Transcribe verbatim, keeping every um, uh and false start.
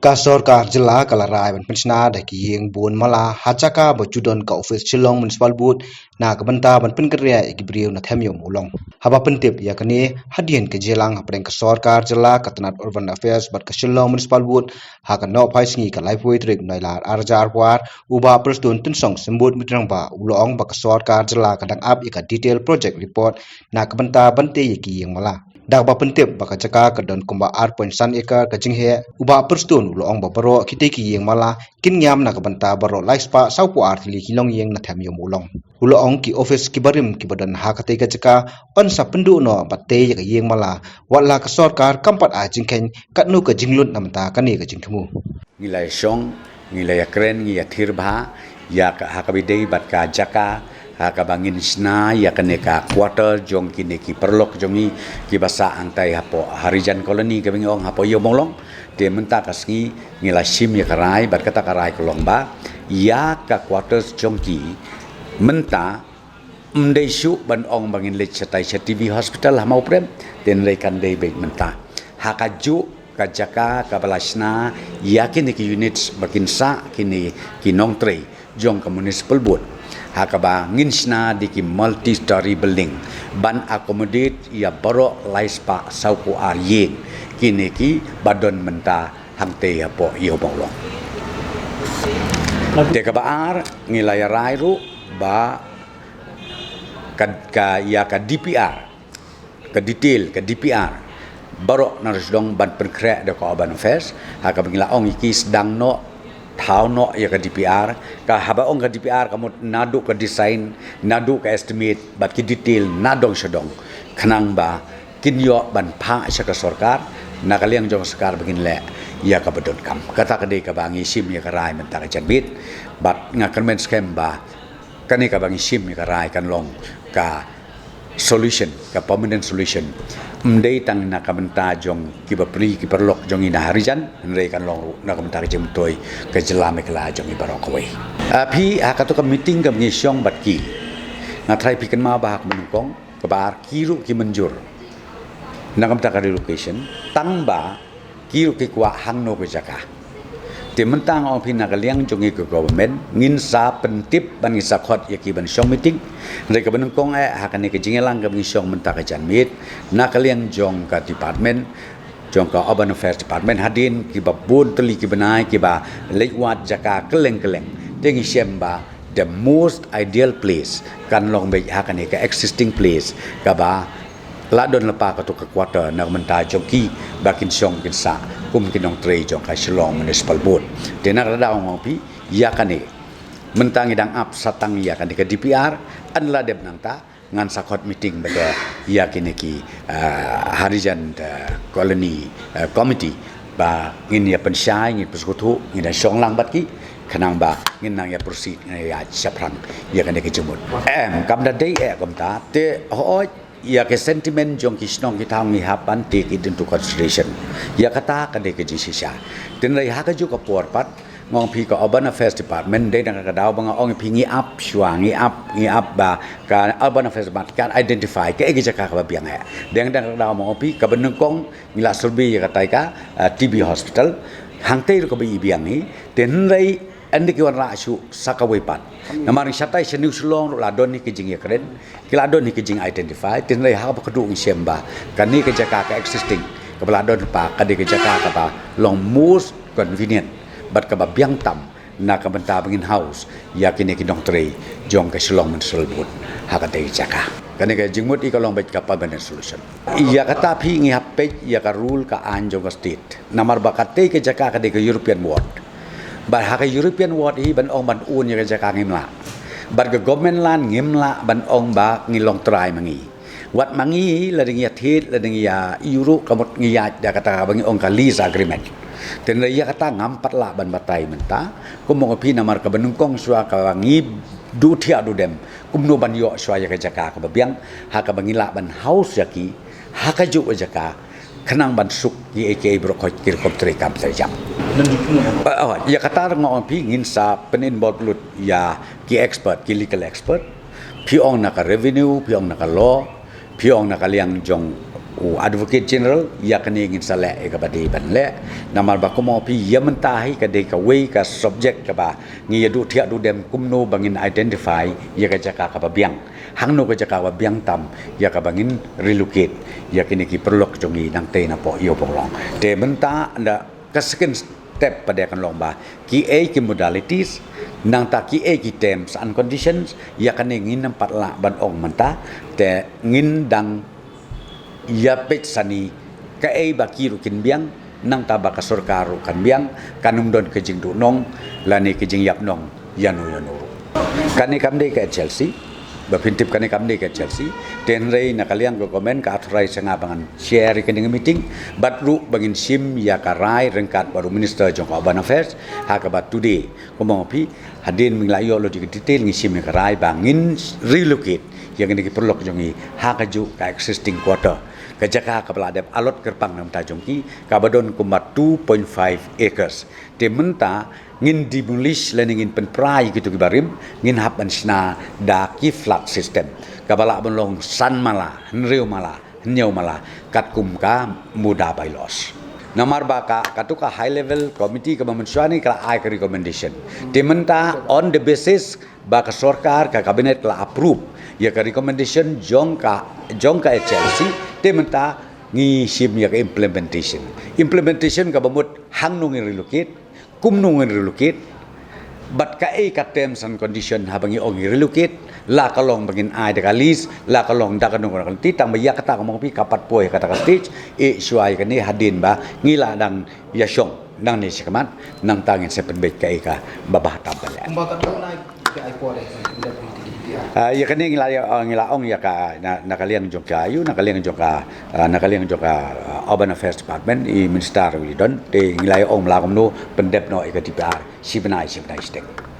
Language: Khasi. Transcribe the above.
Ka sorkar jylla ka la rai ban pynshna da ki ïing bun mala ha jaka ba ju don ka office Shillong Municipal Board na ka bynta ban pynkynriah ïa ki briew na them ïew Mawlong. Haba pyntip ïa kane, hadien ka jingïalang hapdeng ka sorkar jylla, ka tnat Urban Affairs bad ka Shillong Municipal Board, ha ka nohphai sngi ka laiphew tarik Nailar arhajar arphew ar, u Bah Prestone Tynsong Symbud Muitrangba u la ong ba ka sorkar jylla ka dang ap ïa ka detail project report na ka bynta ban tei ïa ki ïing mala. Da kaba pyntip ba ka jaka ka don kumba ar point san acre ka jingheh, u Bah Prestone u la ong ba baroh kitei ki ïing mala kin ngiam na ka bynta baroh laispah sawphew ar tylli ki longïing na them ïew Mawlong. U la ong ki office kiba rim kiba don ha katei ka jaka yn sa pynduh noh bad tei ïa ka ïing mala, wat la ka sorkar kam pat ai jingkheiñ katno ka jinglut na bynta kane ka jingthmu. Ngi la ïa shong, ngi la ïa kren, ngi ïa thirbha ïa ka, ha kaba ïadei bad ka jaka ha kaba ngin shna ïa kane ka quarter jong kine ki paralok jong ngi kiba sah hangtai hapoh Harijan Colony kaba ngi ong hapoh ïew Mawlong. Te mynta ka sngi ngi la shim ïa ka rai bad kata ka rai ka long ba ïa ka quarters jong ki mynta ym dei shuh ban ong ba ngin leit shatai sha T B Hospital ha Mawprem, te hynrei kan dei beit mynta. Ha kajuh ka jaka kaba la shna ïa kine ki units ba kin sah kine ki nongtrei jong ka Municipal Board, ha kaba ngin shna da ki multi-story building ban accommodate ïa baroh laispah sawphew ar ïing kine kiba don mynta hangtei hapoh ïew Mawlong. Te kaba ar, ngi la ïa rai ruh ba ka, ka, ïa ka D P R, ka detail, ka D P R, baroh nang sdang ban pynkhreh da ka Urban Affairs, ha kaba ngi la ong ïa ki sdang noh, thaw noh ïa ka D P R, ka haba ong ka D P R ka mut naduh ka design, naduh ka estimate bad ki detail nadong shadong, khnang ba kin ïoh ban phah sha ka sorkar, na ka liang jong ka sorkar ba ngin leh ïa kaba donkam. Kata ka dei kaba ngi shim ïa ka rai mynta ka janmiet, bad nga kyrmen skhem ba kane kaba ngi shim ïa ka rai kan long ka solution, ka permanent solution. Ym dei tang na ka bynta jong ki bapli ki paralok jong ngi na Harijan, hynrei kan long ruh na ka bynta ka jingmyntoi ka jylla Meghalaya jong ngi baroh kawei. Ah, phi, ha kato ka meeting kaba ngi shong bad ki, nga tharai phi kynmaw ba ha kaba nyngkong, kaba ar ki ruh ki mynjur na ka bynta ka relocation, tang ba ki ruh ki kwah hangno ka jaka. Te mynta nga ong phi na ka liang jong ngi ka government, ngin sa pyntip bad ngin sa khot ïa ki ban shong meeting. Hynrei kaba nyngkong eh, ha kane ka jingïalang kaba ngi shong mynta ka janmiet, na ka liang jong ka department, jong ka Urban Affairs Department, hadien kiba bun tylli ki bnai kiba leit wad jaka kylleng kylleng, te ngi shem ba the most ideal place kan long beit ha kane ka existing place kaba la don lypa kato ka quarter na ka bynta jong ki ba kin shong kin sah kum ki nongtrei jong ka Shillong Municipal Board. Te na ka daw nga ong phi ïa kane, mynta ngi dang ap sa tang ïa kane ka D P R, yn la dep nangta ngan sa khot meeting bad ïa kine ki, ah, Harijan, ah, Colony, ah, Committee, ba ngin ïa pynshai, ngin pynsngewthuh, ngin ïa shong lang bad ki, khnang ba ngin nang ïa proceed, ngin ïa shaphrang ïa kane ka jingmut. Em, kam da dei eh kumta, te hooid ïa ka sentiment jong ki shnong ki thaw ngi hap ban take it into consideration. Ïa kata ka dei ka jingshisha. Te hynrei ha kajuh ka por pat, nga ong phi ka Urban Affairs Department, dei na ka daw ba nga ong phi ngi ap shuwa, ngi ap, ngi ap ba ka Urban Affairs Department kan identify kaei ka jaka kaba biang eh. Dei na ka daw ma ong phi kaba nyngkong ngi la survey ïa katai ka, ah, T B Hospital. Hangtei ruh kaba i biang hi, te hynrei ynda ki wanrah shuh sa kawei pat. Namar shatai sha New Shillong ruh la don hi ka jingïakren, ki la don hi ka jing identify, te hynrei ha kaba kduh ngi shem ba kane ka jaka ka existing kaba la don pa ka dei ka jaka kaba long most convenient bad kaba biang tam na ka bynta ba ngin house ïa kine ki nongtrei jong ka Shillong Municipal Board ha katei ka jaka. Kane ka jingmut i ka long beit ka permanent solution. Ïa kata phi ngi hap peit ïa ka rule ka aiñ jong ka state. Namar ba katei ka jaka ka dei ka European Ward. Bad ha ka European Ward hi ban ong ban un ïa ka jaka ngim lah. Bad ka government land ngim lah ban ong ba ngi long trai ma ngi. Wat ma ngi lada ngi ïa thied, lada ngi ïa ïuh ruh ka mut ngi ïaid da kata ba ngi ong ka lease agreement. Te hynrei ïa kata ngam pat lah ban batai mynta. Kum ong phi namar kaba nyngkong shuwa kaba ngi duh thiah duh dem kumno ban ïoh shuwa ïa ka jaka kaba biang, ha kaba ngi lah ban house ïa ki ha kajuh ka jaka, khnang ban suk kiei kiei baroh khoit ki rukom trei kam trei jam. Ba, oh, ïa kata nga ong phi ngin sa pyn-involve lut ïa ki expert, ki legal expert. Phi ong na ka revenue, phi ong na ka law, phi ong na ka liang jong U Advocate General, ïa kane ngin sa leh ïa kaba dei ban leh. Namar ba kumno phi ïa mynta hi ka dei kawei ka subject kaba ngi ïa duh thiah duh dem kumno ba ngin identify ïa ka jaka kaba biang. Hangno ka jaka ba biang tam ïa kaba ngin relocate ïa kine ki paralok jong ngi nangtei napoh Ïew Pawlong. Te mynta ynda ka second step pat de kan long ba kiei ki modalities, nangta kiei ki terms and conditions, ïa kane ngin ym pat lah ban ong mynta, te ngin dang ïa peit sani kaei ba ki ruh kin biang, nangta ba ka sorkar ruh kan biang, kan ym don ka jingduhnong lane ka jingïap noh ïano ïano ruh. Kane kam dei ka H L C, ba phin tip kane kam dei ka H L C, te hynrei na ka liang ka government ka authorize ïa nga ba ngan chair ïa kane ka meeting, bad ruh ba ngin shim ïa ka rai ryngkat bad u minister jong ka urban affairs, ha kaba today, kumno phi, hadien ba ngi la ïoh lut ïa ka detail ngi shim ïa ka rai ba ngin relocate ïa kine ki paralok jong ngi ha kajuh ka existing quarter. Ka jaka kaba la dep allot kyrpang na ka bynta jong ki, kaba don kumba two point five acres. Te mynta ngin demolish lane ngin pynpra ïa kito kiba rim, ngin hap ban shna da ki flat system. Kaba lah ban long san mala, hynriew mala, hynñiew mala, katkum ka MUDA bylaws. Namar ba ka, kato ka high level committee kaba mynshuwa ne ka la ai ka recommendation. Te mynta on the basis ba ka sorkar, ka cabinet ka la approve ïa ka recommendation jong ka, jong ka H L C, te mynta ngi shim ïa ka implementation. Implementation kaba mut hangno ngin relocate, kumno ngin relocate, bad kaei ka terms and condition haba ngi ong ngi relocate, la ka long ba ngin ai da ka lease, la ka long da kano kano ka lynti, tang ba ïa kata kumno phi ka pat poi kata ka stage, eh shuwa ïa kane hadien ba ngi la dang ïa shong nangne shakhmat, nangta ngin sa pynbeit kaei kaba bha tam ban leh. Kumba katno lai ka ai por eh, ynda phi ti ki D P R? Ah, ïa kane ngi la, ah, ngi la ong ïa ka na, na ka liang jong ka, ïa na ka liang jong ka, ah, na ka liang jong ka, ah, Urban Affairs Department, i Minister ruh i don, te ngi la ong la kumno pyndep noh ïa ka D P R shi bnai, shi bnai shiteng.